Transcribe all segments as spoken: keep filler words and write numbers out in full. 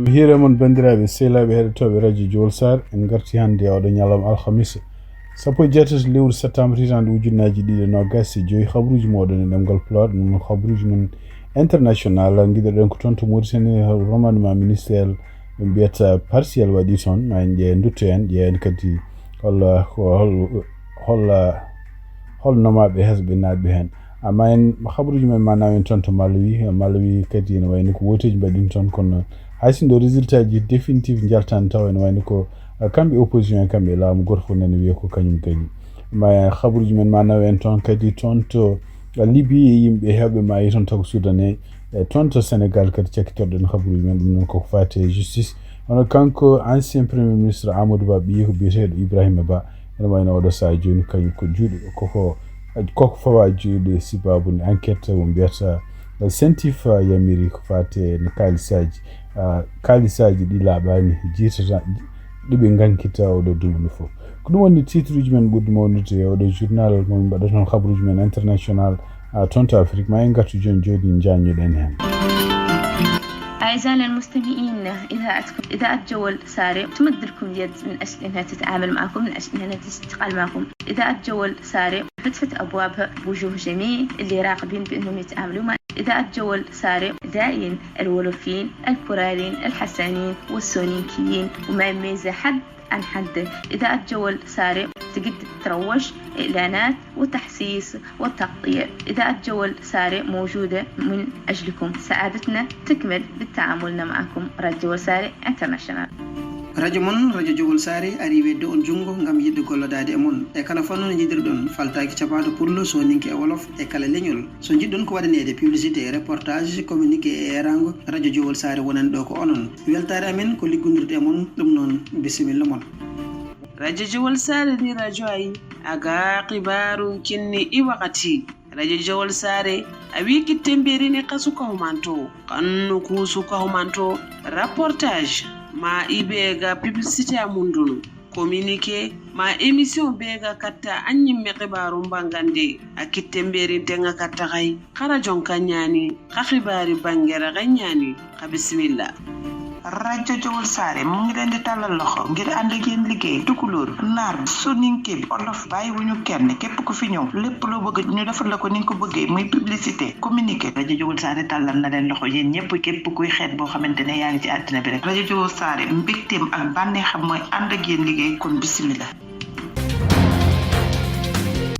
Mi hiire mon, banndiraaɓe sehilaaɓe heɗotooɓe Radio Jowol Saare. En ngarti hannde e oɗo ñalawma alhamisa, sappo e jeetati lewru septembre, hitaande ujunnaaji ɗiɗi e noogaas e joyi. Habruuji mooɗon e ɗemngal Pulaar, ɗum noon habruuji mon international. Ngiɗoɗen ko toon to Mauritanie, remaniement ministériel, ɓe mbiyata partiel waɗi toon. Ma en ƴeew, ndutto en, ƴeewen kadi holla ko hol holla hol nomaaɓe hesɓe naatɓe heen. Amma en habruuji men ma nawen toon to Malawi. Malawi kadi ene wayno ko wooteeji mbaɗi toon, kono hay sinno résultat ji définitif njaltaani taw, ene wayno ko, eh, kamɓe opposition en, kamɓe laamu, gooto fof nana wiya ko kañum gañi. Ma habruuji men ma nawen toon kadi toon to, eh, Libye, e yimɓe heewɓe maayi toon, taw ko Sudan e, e toon to Sénégal kadi cakkitoɗen habruuji men. Ɗum noon koko faati e justice. Hono kanko ancien premier ministre Amadou Ba, ɓiyi ko biyeteeɗo Ibrahima Ba, ene wayno oɗo sahaa jooni kañum ko juuɗe, koko, koko fawa juuɗe, sababu nde enquête mo mbiyata, eh, CENTIF, eh, yamiri ko faati e no kaalisaaji, ah, kaalisaaji ɗi laaɓaani jiitata, ɗi ɓe ngankita oɗo dumunna fof. Ko ɗum woni titre uji men ɓurɗi mawnude e oɗo journal mo min mbaɗata toon habruuji men international, ah, toon to Afrique. Ma en ngartu jooni jooni njaññoɗen heen. أعزائنا المستمعين، إذاعتكم إذاعة جول ساري تمد لكم اليد من أجل أنها تتعامل معكم، من أجل أنها تشتغل معكم. إذاعة جول ساري فتحت أبوابها بوجوه جميل اللي راغبين بأنهم يتعاملوا مع إذاعة جول ساري. داين الولوفيين، البوراليين، الحسانيين والسونينكيين، وما يميز حد عن حد. إذاعة جول ساري تقدر تروج، إعلانات وتحسيس والتغطية. إذاعة جول ساري موجودة من أجلكم. سعادتنا تكمل بالتعامل معكم. راديو جول ساري انترناشونال. Radio mon, Radio Jowol Saare, ari weddo on junngo ngam yiɗde gollodaade e mon. E kala fannu no njiɗirɗon, faltaaki capaaɗo pullo, sooninke e wolof, e kala leñol. So njiɗɗon ko waɗaneede publicité, reportage, communiqué e eeraango, Radio Jowol Saare wonan ɗo ko onon. Weltaare amen ko liggondirde e mon, ɗum noon, bisimilla mon. Radio Jowol Saare ndi radio ayi, aga xibaaru kinni i wakati. Radio Jowol Saare, a wi kitte mberini ka suka humanto, kannu ku suka humanto, reportage, ma ibe ga publicité a mundunu, communiqué, ma émission be ga katta a ñimme xibaaru mbangande, a kitte mberin tenga katta xay, xara jonka ñaani, xa xibaari bangera xa ñaani, xa bisimilla. Radio Jowol Saare mu ngi leen di tàllal loxo ngir ànd ak yéen liggéey. Tukulóor, naar, soninke, olof, bàyyiwuñu kenn. Képp ku fi ñëw, lépp loo bëgg ñu defal la ko ni nga ko bëggee, muy publicité, communiqué. Radio Jowol Saare tàllal na leen loxo yéen ñëpp, képp kuy xeet boo xamante ne yaa ngi ci àddina bi rek. Radio Jowol Saare, mbégteem ak bànneexam mooy ànd ak yéen liggéey, kon bisimilla.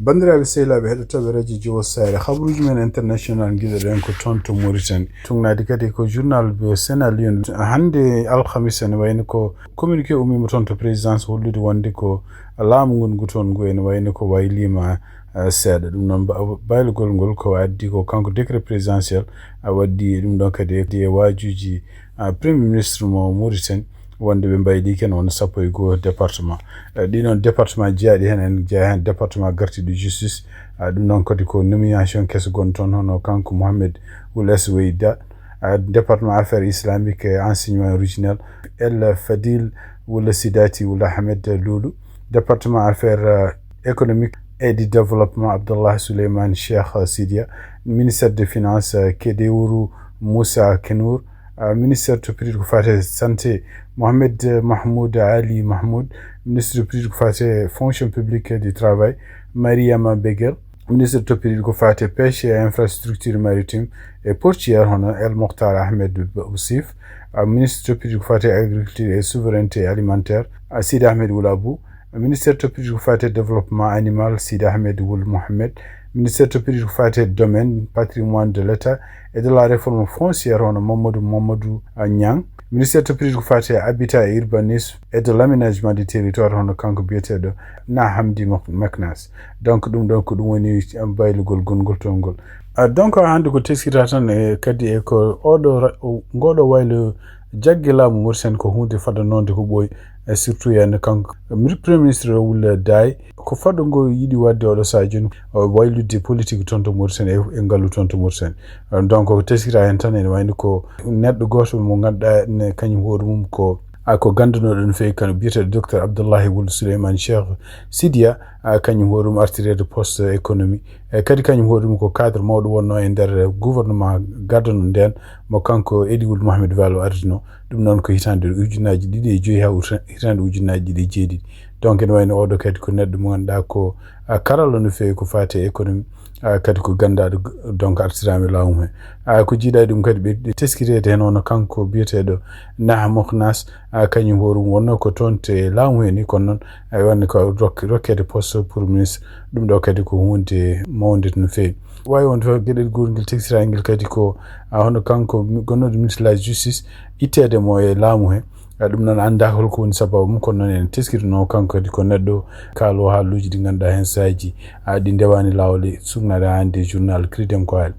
Banndiraaɓe sehilaaɓe heɗotooɓe Radio Jowol Saare, habruuji men international ngiɗoɗen ko toon to Mauritanie. Tuugnaade kadi ko journal Sénat Lion. Hannde alhamisa, ene wayno ko communiqué ummiima toon to présidence hollude wonde ko laamu ngun ngu toon ngu ene wayno ko wayliima, eh, seeɗa. Ɗum noon, ba-, baylugol ngol ko addi ko kanko décret présidentiel, a waddi ɗum ɗon kadi e waajuuji, ah, premier ministre mo Mauritanie, wonde ɓe mbayliike noon sappo e goo département. Eh, ɗi noon département jeyaaɗi heen, en jeyaa heen département gartiiɗo justice. Ah, ɗum noon kadi ko nomination keso gon toon, hono kanko Mohamed Ould Assoui Da, ah, département affaires islamiques et enseignement originel, El Fadil Ould Sidati Ould Ahmed Loulou, département affaires, euh, économiques et du développement, Abdallah Souleymane Cheikh Sidia, ministère de finances, euh, Kedeourou Moussa Kenour, ah, ministére to piriiɗo ko faati e santé, Mohamed Mahmoud Ali Mahmoud, ministére to piriiɗo ko faati e fonction publique et du travail, Mariama Begel, ministére to piriiɗo ko faati e pêche et infrastructure maritime et portuaire, hono El Mokhtar Ahmed Oussif, ah, ministére to piriiɗo ko faati e agriculture et souveraineté alimentaire, ah, Sidi Ahmed Ould Abou, ministére to piriiɗo ko faati e développement animal, Sidi Ahmed Ould Mohamed, ministére to piriiɗo ko faati e domaine, patrimoine de l'État et de la réforme foncière, hono Mamadou Mamadou, ah, Niang, ministére to piriiɗo ko faati e habitat et urbanisme et de l'aménagement du territoire, hono kanko biyeteeɗo Na Hamdi Mak-, Maknas. Donc, ɗum ɗon ko ɗum woni baylugol gongol toon ngol. Ah, donc, hannde ko teskita tan e kadi e ko oɗo ra-, o-, ngoɗo waylo jagge laamu Mauritanie ko huunde fadanoonde ko ɓooyi, e surtout heen kanko mi-, premier ministre o Wula Daay, ko fadɗo ngo yiɗi waɗde oɗo sahaa jooni, o waylude politique toon to Mauritanie e, e ngalu toon to Mauritanie. Donc, ko teskita heen tan ene wayno ko neɗɗo gooto mo ngannduɗaa ne kañum hoore mum ko A ko gannduɗo ɗum feewi, kano biyeteeɗo Docteur Abdoulahi Wul Souleymane Cheikh Sidiya, a kañum hoore mum artireede poste économie. E kadi kañum hoore mum ko cadre mawɗo wonno e nder gouvernement gadano nden, mo kanko Eli Wul Mohamed Walo ardino. Ɗum noon ko hitaande ujunnaji ɗiɗi e joyi haa uta-, hitaande ujunnaji ɗiɗi e jeeɗiɗi. Donc ene wayno oɗo kadi ko neɗɗo mo ngannduɗaa ko, a, karallo no feewi ko faati e économie. A, kadi ko ganndaɗo, donc artiraama e laamu he. A, ko jiiɗa e ɗum kadi ɓe teskireede heen, hono kanko biyeteeɗo Nah Moknas, a, kañum hoore mum wonno ko toon to laamu he ni, kono noon, a, wonde ko rok-, rokkeede poste pour ministre. Ɗum ɗo kadi ko huunde mawnde no feewi. Waawi wonde fof geɗel gootngel teskiraa ngel kadi ko, a, hono kanko mi-, gonnooɗo ministre de la justice, itteede mo e laamu he. A, ɗum noon anndaa holko woni sababu mum, kono noon en teskirno kanko kadi ko neɗɗo kaalo haaluuji ɗi ngannduɗaa heen sahaaji, a, ɗi ndewaani laawol e suknaade haa hannde journal Credem ko haali.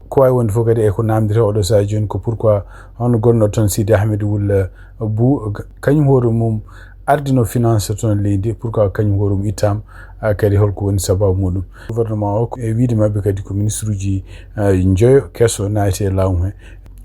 Ko waawi wonde fof kadi e ko naamndetee oɗo sahaa jooni ko pourquoi hono gonɗo toon Sidi Ahmed Wul Bou, kañum hoore mum ardino finance toon leydi, pourquoi kañum hoore mum ittaama, a, kadi holko woni sababu muɗum. Gouvernement o ko e wiide maɓɓe kadi ko ministre uji, a, njoyo keso naati e laamu he.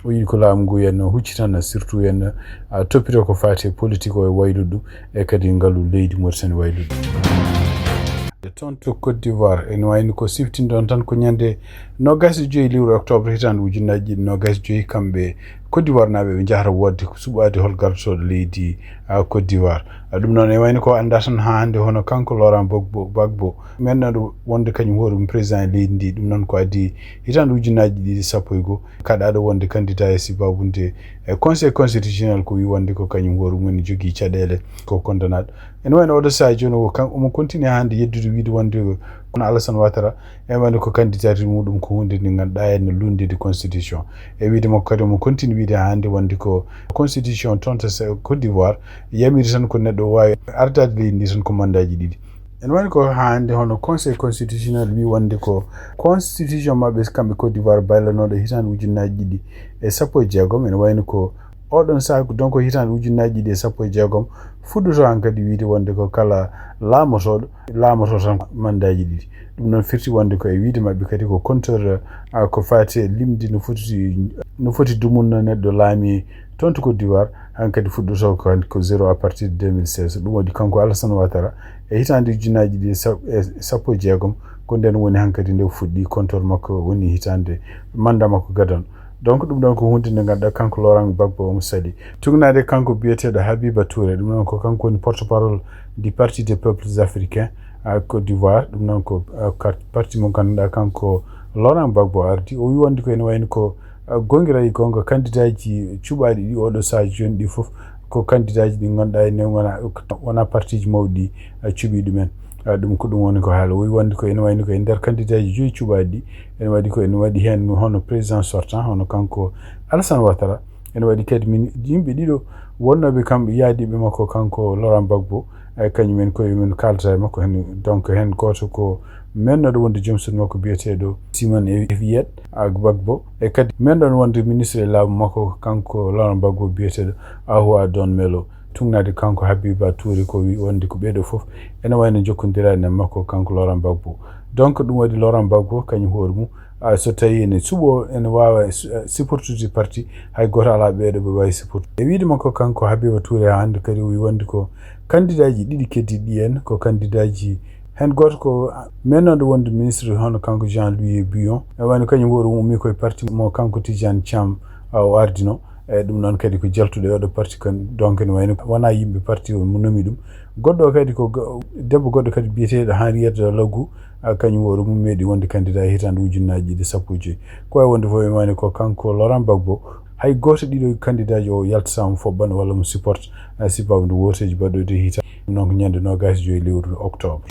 O yiɗi ko laamu ngu henna huccitana, surtout henna, a, toppito ko faati e politique o e waylude ɗum, e kadi ngalu leydi Mauritanie waylude ɗum. E toon to Côte d'Ivoire, ene wayni ko siftinɗon tan ko ñande noogaas e joyi lewru octobre hitaande ujunnaaji ɗiɗi noogaas e joyi, kamɓe Côte d'Ivoire naaɓe ɓe njahata woodde ko suɓaade hol gartotooɗo leydi, a, Côte d'Ivoire. A, ɗum noon ene wayni ko anndaa tan haa hannde hono kanko Laurent Gbagbo, Gbagbo, mennoɗo wonde kañum hoore mum président e leydi ndi, ɗum noon ko adii hitaande ujunnaaji ɗiɗi sappo e goo, kaɗaaɗo wonde candidat e sababu nde, e Conseil constitutionnel ko wi wonde ko kañum hoore mum ene jogii caɗeele ko condamnaaɗo. Ene wayno oɗo sahaa jooni o kan-, omo continue hannde yeddude wiide wonde kono Alassane Ouattara, ene wayno ko candidature muɗum ko huunde nde ngannduɗaa ene lunnde constitution. E wiide makko kadi omo continue wiide hannde wonde ko constitution toon to Sa-, Côte d'Ivoire yamiri tan ko neɗɗo waawi ardaade leydi ndi tan ko mandaaji ɗiɗi. Ene wayno ko hannde hono Conseil constitutionnel wi wonde ko constitution maɓɓe kamɓe Côte d'Ivoire baylanooɗo hitaande ujunnaaji ɗiɗi e sappo e jeegom, ene wayno ko oɗon sahaa, donc hitaande ujunnaaji ɗiɗi e sappo e jeegom, fuɗɗoto hankadi wiide wonde ko kala laamotooɗo, laamoto tan mandaaji ɗiɗi. Ɗum noon firti wonde ko e wiide maɓɓe kadi ko compteur, a, ko faati e limde no foti, no foti dumunna neɗɗo laami toon to Côte d'Ivoire, hankadi fuɗɗoto ko, ko zéro à partir de deux mille seize. Ɗum waɗi kanko Alassane Ouattara e hitaande ujunnaaji ɗiɗi e sa-, e sappo e jeegom, ko nden woni hankadi nde fuɗɗi compteur makko, woni hitaande mandat makko gadano. Donc ɗum ɗon ko huunde nde ngannduɗaa kanko Laurent Gbagbo omo saɗi. Tugnaade kanko biyeteeɗo Habiba Touré, ɗum ɗon ko kanko woni porte-parole du Parti des Peuples Africains, a, Côte d'Ivoire. Ɗum ɗon ko, a, kar-, parti mo ngannduɗaa kanko Laurent Gbagbo ardi. O wi wonde ko ene wayno ko, a, goonga e goonga candidat ji cuɓaaɗi ɗi oɗo sahaa jooni ɗi fof ko candidat ji ɗi ngannduɗaa ene wona, wona parti ji mawɗi ɗi, a, cuɓi ɗumen. A, ɗum ko ɗum woni ko haala. O wi wonde ko ene wayno ko e nder candidat ji joyi cuɓaaɗi ɗi, ene waɗi ko ene waɗi heen hono président sortant, hono kanko Alassane Ouattara. Ene waɗi kadi min yimɓe ɗiɗo wonnooɓe kamɓe yaadiiɓe makko, kanko Laurent Gbagbo, e kañum en koye mum kaalata e makko heen. Donc heen gooto ko mennoɗo wonde joom suudu makko biyeteeɗo Simon Effiet Gbagbo, e kadi mennoɗo wonde ministre e laamu makko kanko Laurent Gbagbo biyeteeɗo Ahoua Don Melo. Tugnaade kanko Habiba Touré ko wi wonde ko ɓeeɗo fof ene wayno jokkondiraani e makko kanko Laurent Gbagbo. Donc ɗum waɗi Laurent Gbagbo kañum hoore mum, a, so tawi ene suɓo, ene waawa su-, a, supportude parti, hay gooto alaa ɓeeɗo ɓe waawi supportude. E wiide makko kanko Habiba Touré haa hannde kadi o wi wonde ko candidat ji ɗiɗi keddiiɗi ɗi en ko candidat ji, heen gooto ko, a, mennoɗo wonde ministre hono kanko Jean-Louis Billon. E wayno kañum hoore mum ummi koye parti mo kanko Tidiane Thiam, a, o ardino. E ɗum noon kadi ko jaltuɗo e oɗo parti kan, donc ene wayno wona yimɓe parti o mo nomi ɗum. Goɗɗo o kadi ko go-, debbo goɗɗo kadi biyeteeɗo Henriette Lagou, a, kañum o ɗum meeɗi wonde candidat e hitaande ujunnaaji ɗiɗi sappo e joyi. Ko wayi wonde fof ene wayno ko kanko Laurent Gbagbo, hay gooto ɗiɗo candidat ji o yaltataa mo foɓɓan walla mo support, a, sibabu nde wooteeji baɗɗooɗi e hitaande, ɗum noon ko ñande noogaas e joyi lewru octobre.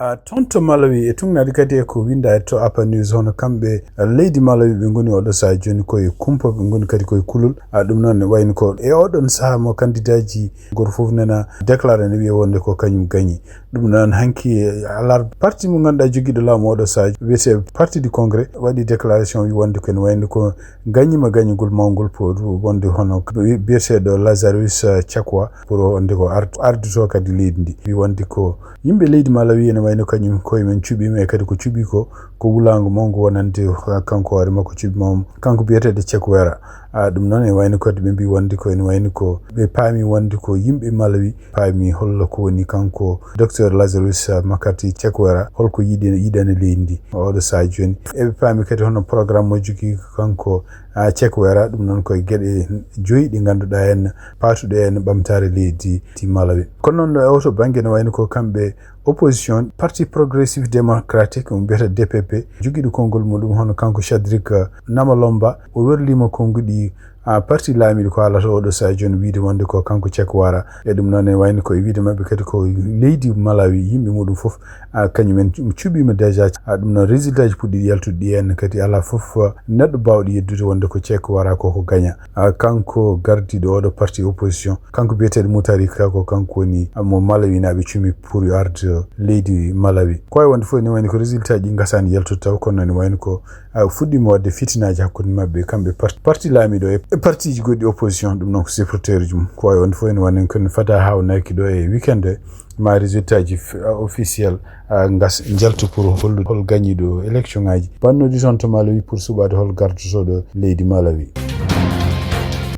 A, toon to Malawi, e tugnaade kadi e ko winndaa e to Apa News, hono kamɓe, a, leydi Malawi, ɓe ngoni oɗo sahaa jooni koye kumpa, ɓe ngoni kadi koye kulol. A, ɗum noon ne wayno ko e oɗon sahaa mo kandidaaji gooto fof nana déclaré ne wiya wonde ko kañum gañi. Ɗum noon hanki, e, alarba, parti mo ngannduɗaa jogiiɗo laamu oɗo sahaa wiyetee Parti du Congrès waɗi déclaration wi wonde ko ene wayno ko gañiima gañugol mawngol pour wonde hono biyeteeɗo Lazarus, a, Chakwera pour wonde ko ard-, ardotoo kadi leydi ndi. Wi wonde ko yimɓe leydi Malawi ene wayno kañum koye mum cuɓiima e kadi ko cuɓi ko, ko wulaango mawngo wonande kanko hoore makko cuɓiima kanko biyeteeɗo Chakwera. A ɗum noon ene wayni ko ɓe mbi wonde ko ene wayni ko ɓe paami wonde ko yimɓe Malawi paami hollo ko woni kanko docteur Lazarus McCarthy Chakwera, holko yiɗi yiɗani leydi ndi oɗo saha jooni. Eɓe paami kadi hono programme mo jogii kanko a Chakwera, ɗum noon koye geɗe joyi ɗi ngannduɗaa en paatuɗe en ɓamtaare leydi di Malawi. Kono noon ɗo e oto bannge ne wayno ko kamɓe opposition, Parti Progressif Démocratique, mo mbiyata D P P, jogiiɗo konngol muɗum hono kanko Chadrik Namalomba, o werliima konnguɗi a parti laamiiɗo ko haalata oɗo saha jooni wiide wonde ko kanko Chakwera. E ɗum noon ne wayno ko e wiide maɓɓe kadi ko leydi Malawi yimɓe muɗum fof a kañum en cuɓiima déjà. A ɗum noon résultat ji puɗɗiɗi yaltude ɗi en kadi alaa fof neɗɗo baawɗo yeddude wonde ko Chakwera koko gaña. A kanko gardiiɗo oɗo parti opposition, kanko biyeteeɗo Mutharika ko kanko woni mo Malawinaaɓe cumi pour yo arde leydi Malawi. Ko wayi wonde fof ene wayno ko résultat ji ngasaani yaltude taw kono ene wayno ko a fuɗɗiima waɗde fitinaaji hakkunde maɓɓe kamɓe parti, parti laamiiɗo e, e partiji goɗɗi opposition, ɗum noon ko supporteur ji mum. Ko wayi wonde fof ene wayno ko fada hawnaaki ɗo e weekend ma résultat ji f- a- officiel a ngas njaltu pour hollude hol gañiiɗo élection ngaji. Bannoɗi toon to Malawi pour suɓaade hol gardotoɗo leydi Malawi.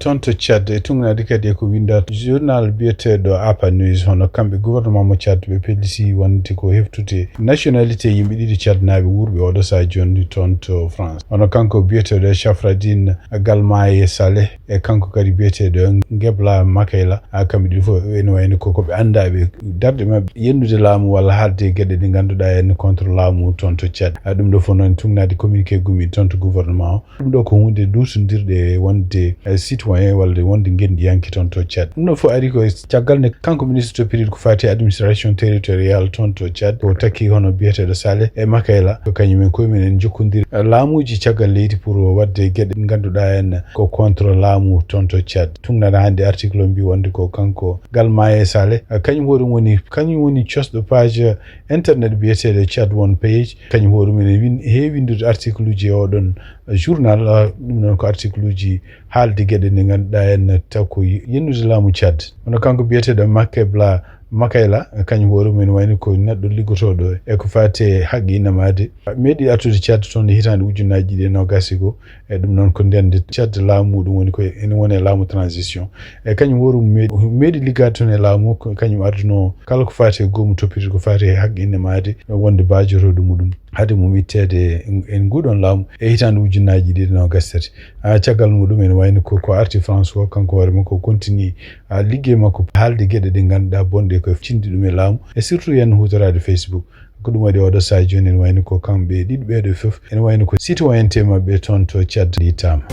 Toon to Tchad e tugnaade kadi e ko winnda journal biyeteeɗo Apa News, hono kamɓe gouvernement mo Tchad ɓe pelliti wonde ko heftude nationalité yimɓe ɗiɗi Tchad naaɓe wuurɓe oɗo saha jooni toon to France. Hono kanko biyeteeɗo Chafradine Galmaye Saleh e kanko kadi biyeteeɗo Ngebla Makayla, a kamɓe ɗiɗi fof ene wayno ko, ko ɓe anndaaɓe darɗe maɓɓe yennude laamu walla haalde e geɗe ɗe ngannduɗaa en contre laamu toon to Tchad. A ɗum ɗo fof noon tugnaade communiqué gumi toon to gouvernement o. Ɗum ɗo ko huunde luutondirɗe wonde, eh, citoyen walla wonde ngenndiyanke toon to Tchad. Ɗum ɗo fof ari ko caggal nde kanko ministre toppitiiɗo ko faati e administration territorial toon to Tchad, ko takki hono biyeteeɗo Saleh e Makayla, ko kañum en koye mumen en njokkondiri, eh, laamuuji caggal leydi pour waɗde geɗe ɗe ngannduɗaa en ko contre laamu toon to Tchad. Tugnaade hannde article o mbi wonde ko kanko Galmaye Saleh, eh, kañum hoore mum woni, kañum woni cosɗo page internet biyeteeɗo Tchad One Page, kañum hoore mum ene win-, heewi winndude article uji e oɗon journal, ah, ɗum noon ko article uji haalde geɗe ɗe ngannduɗaa en taw ko yennude laamu Tchad. Hono kanko biyeteeɗo Makebla Makayla, kañum hoore mum ene wayno ko neɗɗo liggotooɗo e ko faati e haqqe innamaade. Meeɗi artude Tchad toon e hitaande ujunnaaji ɗiɗi e noogaas e goo. E ɗum noon ko ndeen nde Tchad laamu muɗum woni ko ene woni e laamu transition. E kañum hoore mum meeɗi, meeɗi liggaade toon e laamu, ko kañum ardunoo kala ko faati e goomu toppitiri ko faati e haqqe innamaade wonde baajorooɗo muɗum. Hade mum itteede en, en nguɗon laamu e hitaande ujunnaaji ɗiɗi e noogaas e tati. A caggal muɗum ene wayno ko, ko arti France o, kanko hoore makko o continue a liggey makko haalde geɗe ɗe ngannduɗaa bonɗe ko cinndi ɗum e laamu e surtout yen huutoraade Facebook. Ko ɗum waɗi oɗo saha jooni ene wayno ko kamɓe ɗiɗi ɓeeɗo fof ene wayno ko citoyenneté maɓɓe toon to Tchad yittaama.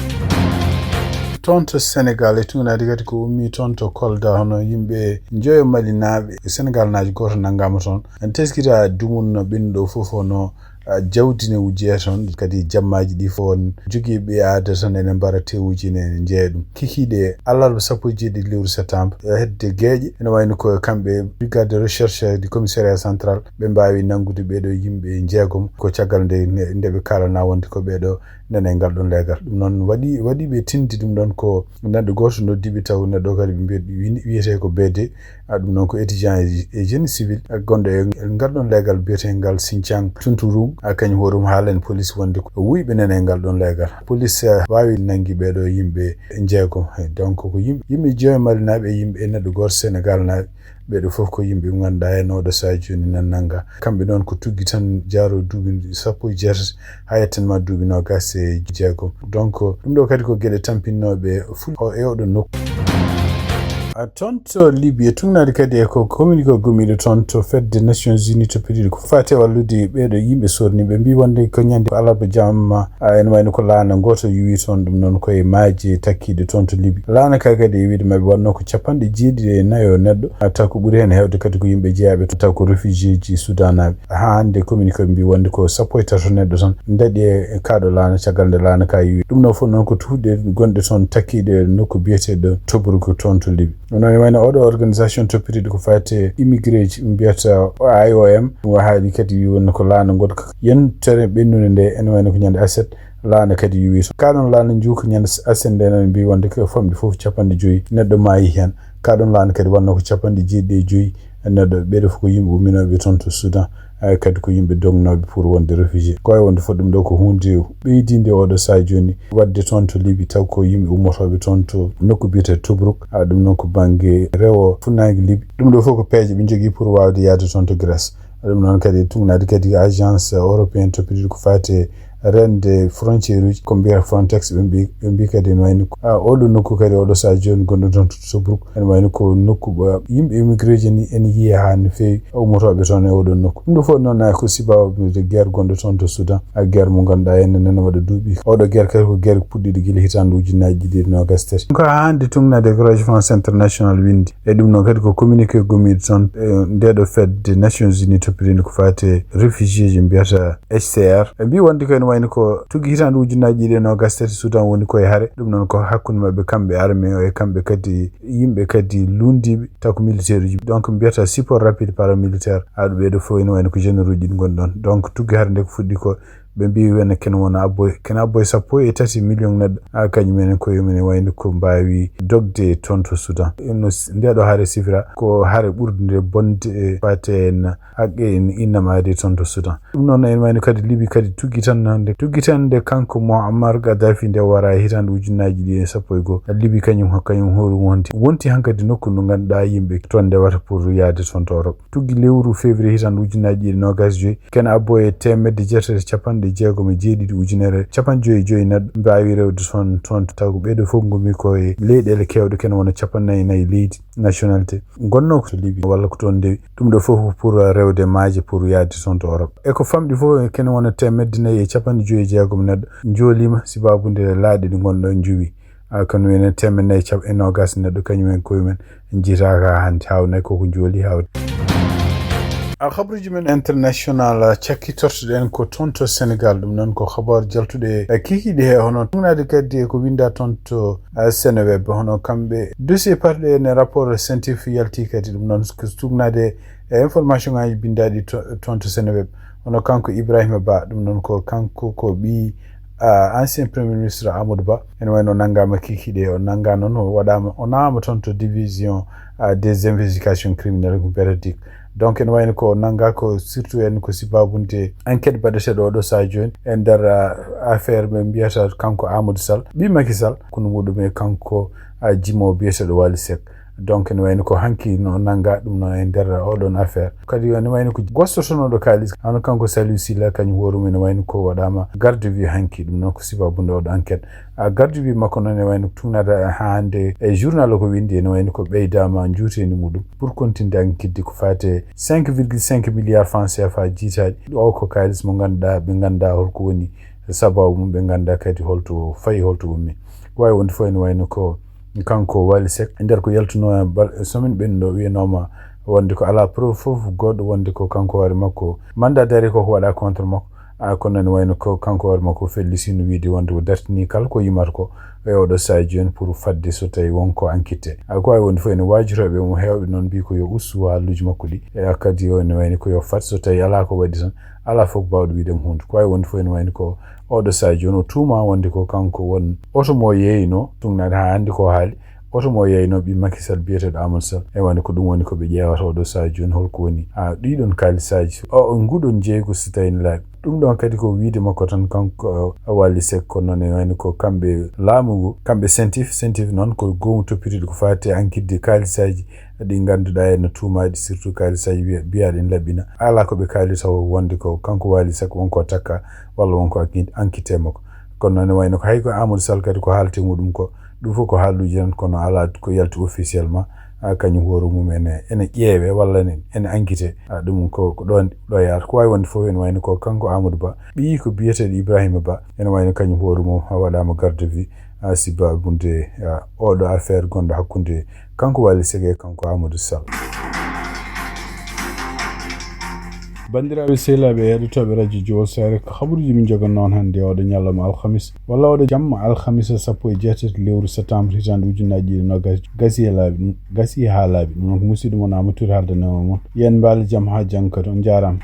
Toon to Sénégal e tugnaade kadi ko ummi toon to Kolda hono yimɓe njoyo malinaaɓe Sénégal naajo gooto nanngaama toon. En teskita dumunna ɓennuɗo fof hono ah, jawdi ne wujjee toon kadi jammaaji ɗi fof on jogiiɓe aada tan ene mbara tewuji ne njeeya ɗum. Kikiiɗe alarba sappo e jeeɗiɗi lewru septembre e hedde geeƴe ene wayno ko kamɓe brigade de recherche du commissariat central ɓe mbaawi nanngude ɓeeɗo yimɓe njeegom ko caggal nde nde ɓe kaalana wonde ko ɓeeɗo nana e ngal ɗon leegal. Ɗum noon waɗi waɗi ɓe tindi ɗum ɗon ko neɗɗo gooto noddiiɓe taw neɗɗo kadi ɓe mbiyata wiyetee ko B D. A ɗum noon ko étudiant e, e génie civil, a gonɗo e ngal ɗon leegal biyetengal Xinjiang Tunturung, a kañum hoore mum haala en police wonde ko wuyɓe nana e ngal ɗon leegal. Police, eh, waawi nanngi ɓeeɗo yimɓe njeegom. Eh, donc ko yimɓe, yimɓe joyo malinaaɓe e yimɓe e neɗɗo gooto Sénégal naaɓe. Ɓeeɗo fof ko yimɓe ɓe ngannduɗaa en oɗo saha jooni nan nannga. Kamɓe noon ko tuggi tan jaaro duuɓi sappo e jeetati haa yettan ma duuɓi noogaas e jeegom. Donc ɗum ɗo kadi ko geɗe tampinnooɓe ful o e oɗo nokku. A toon to Libye, tugnaade kadi e ko communiqué gommiiɗo toon to fedde Nations Unies to pediɗo ko faati e wallude ɓeeɗo yimɓe sorniiɓe. Mbi wonde ko ñande ko alarba jamma, a, ene wayno ko laana gooto yuwi toon, ɗum noon ko e maaje takkiiɗe toon to Libye. Laana ka kadi e wiide maɓɓe wonno ko capanɗe jeeɗiɗi e nayo neɗɗo, a, taw ko ɓuri heen heewde kadi ko yimɓe jeyaaɓe toon, taw ko réfugié ji Soudan naaɓe. Haa hannde communiqué mbi wonde ko sappo e tato neɗɗo tan ndaɗi e kaaɗo laana caggal nde laana ka yuwi. Ɗum noon fof noon ko tuuɗe gonɗe toon takkiiɗe nokku biyeteeɗo Tobruk toon to Libye. Ɗum noon e wayno oɗo organisation toppitiiɗo ko faati e immigré ji mbiyata I O M, ɗum haali kadi wonno ko laana ngonka yentere ɓennude nde ene wayno ko ñande aset laana kadi yuwi toon. Kaaɗon laana njuuka ñande aset nde noon mbi wonde ko famɗi fof capanɗe joyi neɗɗo maayi heen. Kaaɗon laana kadi wonno ko capanɗe jeeɗiɗi e joyi neɗɗo, ɓeeɗo fof ko yimɓe umminooɓe toon to Soudan. Ay, kadi ko yimɓe dognooɓe pour wonde réfugié. Ko wayi wonde fof ɗum ɗo ko huunde ɓeydiinde oɗo sahaa jooni waɗde toon to Libi, taw ko yimɓe ummotooɓe toon to nokku biyetee Tobruk. A, ɗum noon ko bannge rewo funnaange Libi. Ɗum ɗo fof ko peeje ɓe njogii pour waawde yahde toon to Grèce. Ɗum noon kadi tugnaade kadi agence européenne toppitiiɗo ko faati e reende frontière uji, ko mbiyata Frontex, ɓe mbi, ɓe mbi kadi ene wayni ko, a, oɗo nokku kadi oɗo sahaa jooni gonɗo toon to Tobruk, ene wayni ko nokku ba yimɓe immigré ji ni ene yiya haa no feewi ummotooɓe toon e oɗo nokku. Ɗum ɗo fof noon, a, ko sibabu guerre gonɗo toon to Soudan, a, guerre mo ngannduɗaa ene nana waɗa duuɓi. Oɗo guerre kadi ko guerre puɗɗiiɗo gila hitaande ujunnaaji ɗiɗi e noogas tati. Ko haa hannde tugnaade ko Radio France International winndi. E ɗum noon kadi ko communiqué gommiiɗo toon, e, ndeɗo fedde Nations Unies toppitiinde ko faati e réfugié ji mbiyata H C R. Ɓe mbi wonde ko ene wayni ko tuggi hitaande ujunnaaji ɗiɗi e noogas tati Soudan woni koye hare. Ɗum noon ko hakkunde maɓɓe kamɓe armée o e kamɓe kadi yimɓe kadi lunndiiɓe taw ko militaire uji. Donc mbiyata support rapide paramilitaire. Aɗo ɓeeɗo fof ene wayni ko généraux uji ɗi ngonɗon. Donc tuggi hare nde ko fuɗɗi ko ɓe mbi wene kene wona abboy, kene abboy sappo e tati million neɗɗo. A, kañum enen koye mum ene wayni ko mbaawi dogde toon to Soudan. No s-, ndeɗo hare sifira ko hare ɓurde nde bonde e faati en haqqe en innamaade toon to Soudan. Ɗum noon ene wayni kadi Libi kadi tuggi tan hannde. Tuggi tan nde kanko Muammar Gaddafi nde wara e hitaande ujunnaaji ɗiɗi e sappo e goo. Libi kañum, kañum hoore mum wonti. Wonti hankadi nokku ndu ngannduɗaa yimɓe toon ndewata pour yahde toon to Europe. Tuggi lewru février hitaande ujunnaaji ɗiɗi e noogas e joy, kene abbo e teemedde jeetati e capanɗe jeegom e jeeɗiɗi ujunere capanɗe joy e joy neɗɗo mbaawi rewde toon, toon. Taw ko ɓeeɗo fof ngommi ko e leyɗeele keewɗe, kene wona capanɗe nayi e nayi leydi, nationalité, ngonnoo ko to Libi walla ko toon ndewi. Ɗum ɗo fof ko pour rewde maaje pour yahde toon to Europe. E ko famɗi fof, kene wona teemedde nayi e capanɗe joy e jeegom neɗɗo njooliima sibabude laaɗe ɗe ngonɗon njuwi. A, kono enen teemedde nayi capanɗe noogas neɗɗo kañum en koye mum en njiytaaka hannde, haawnay koko njooli hawde. A, habruuji men international, a, cakkitortoɗen ko toon to Sénégal. Ɗum noon ko habaar jaltuɗe, a, kikiiɗe he, hono tugnaade kadi e ko winnda toon to, a, Seneweb, hono kamɓe dossier parɗe ene rapport CENTIF yalti kadi. Ɗum noon ko tugnaade e information ngaji binndaaɗi to-, toon to Seneweb. Hono kanko Ibrahima Ba, ɗum noon ko kanko ko ɓii, a, ancien premier ministre Amadou Ba. Ene wayno o nanngaama kikiiɗe, o nannga noon, o waɗaama, o nawama toon to division, a, des investigations criminelles ko mbiyata dik. Donc ene wayno ko o nannga ko surtout en ko sibabude enquête baɗeteeɗo oɗo sahaa jooni e nder, a, affaire ɓe mbiyata kanko Amadou Sall, ɓii Macky Sall, kono muɗum e kanko, a, jimo biyeteeɗo Wali Seck. Donc ene wayno ko hanki no nannga ɗum no e nder oɗon affaire. Kadi ene wayno ko gostotonooɗo kaalis, hono kanko Saliou Sylla, kañum hoore mum ene wayno ko waɗaama garde à vue hanki, ɗum noon ko sibabude oɗo enquête. A, garde à vue makko noon ene wayno tugnaade haa hannde e journal o ko winndi, ene wayno ko ɓeydaama njuuteendi muɗum pour continude enquête ko faati e cinq virgule cinq milliards francs C F A jiitaaɗi. O ko kaalis mo ngannduɗaa, ɓe nganndaa holko woni sababu mum, ɓe nganndaa kadi holto fayi, holto ummi. Ko waawi wonde fof ene wayno ko kanko Wali Seck, e nder ko yaltunoo e bal-, semaine ɓennuɗo, wiyanooma wonde ko alaa preuve fof goɗɗo wonde ko kanko hoore makko mandat d'arrêt ko, ko waɗa contre makko. A, kono ene wayno ko kanko hoore makko fellisino wiide wonde o dartini kala ko yimata ko e oɗo sahaa jooni pour fadde so tawi wonko enquête. A, ko waawi wonde fof ene waajorooɓe mo heewɓe noon mbi ko yo ustu haalluuji makko ɗi. E, a, kadi o ene wayno ko yo fat so tawi alaa ko waɗi tan, alaa fof ko baawɗo wiide mo huunde. Ko waawi wonde fof ene wayno ko oɗo sahaa jooni o tuuma wonde ko kanko won oto mo yeeyno, tugnaade haa hannde ko haali, oto mo yeeyno ɓii Macky Sall biyeteeɗo Amadou Sall. E wayno ko ɗum woni ko ɓe ƴeewata oɗo sahaa jooni, holko woni, a, ɗiɗon kaalisaaji, o, o nguɗon jeeygu so tawi ne laaɓi. Ɗum ɗon kadi ko wiide makko tan kanko, a, Wali Seck, kono noon ene wayno ko kamɓe laamu ngu, kamɓe CENTIF, CENTIF noon ko goomu toppitiiɗo ko faati e ankitde kaalisaaji ɗi ngannduɗaa ene tuumaaɗi, surtout kaalisaaji wiya-, mbiyaaɗi ene laɓɓina. Alaa ko ɓe kaalata wonde ko kanko Wali Seck wonko takka walla wonko anki-, ankite makko. Kono noon ne wayno ko hay ko Amadou Sall kadi ko haalate muɗum ko, ɗum fof ko haalluuji tan, kono alaa ko yalti officiellement. A, kañum hoore mum ene, ene ƴeewe walla ene, ene ankite. A, ɗum ko, ko ɗoon, ɗo yaata. Ko waawi wonde fof ene wayno ko kanko Amadou Ba, ɓiyi ko biyeteeɗo Ibrahima Ba, ene wayno kañum hoore mum a waɗaama garde à vue. A, sibabude, a, oɗo affaire gonɗo hakkunde kanko Wali Seck e kanko Amadou Sall. Banndiraaɓe sehilaaɓe e heɗotooɓe radio Jowol Sare, ko habaruuji min njoganno on hannde oɗo ñalawma alhamis, walla oɗo jamma alhamisa sappo e jeetati lewru septembre hitaande ujunnaaji ɗiɗi e noogas, gasi e laabi ɗum, gasi haa laabi. Ɗum noon ko musiɗɗo mon Amadou Touré haaldanoo e mon. Yo en mbaal jam haa janngo kadi. On njaaraama.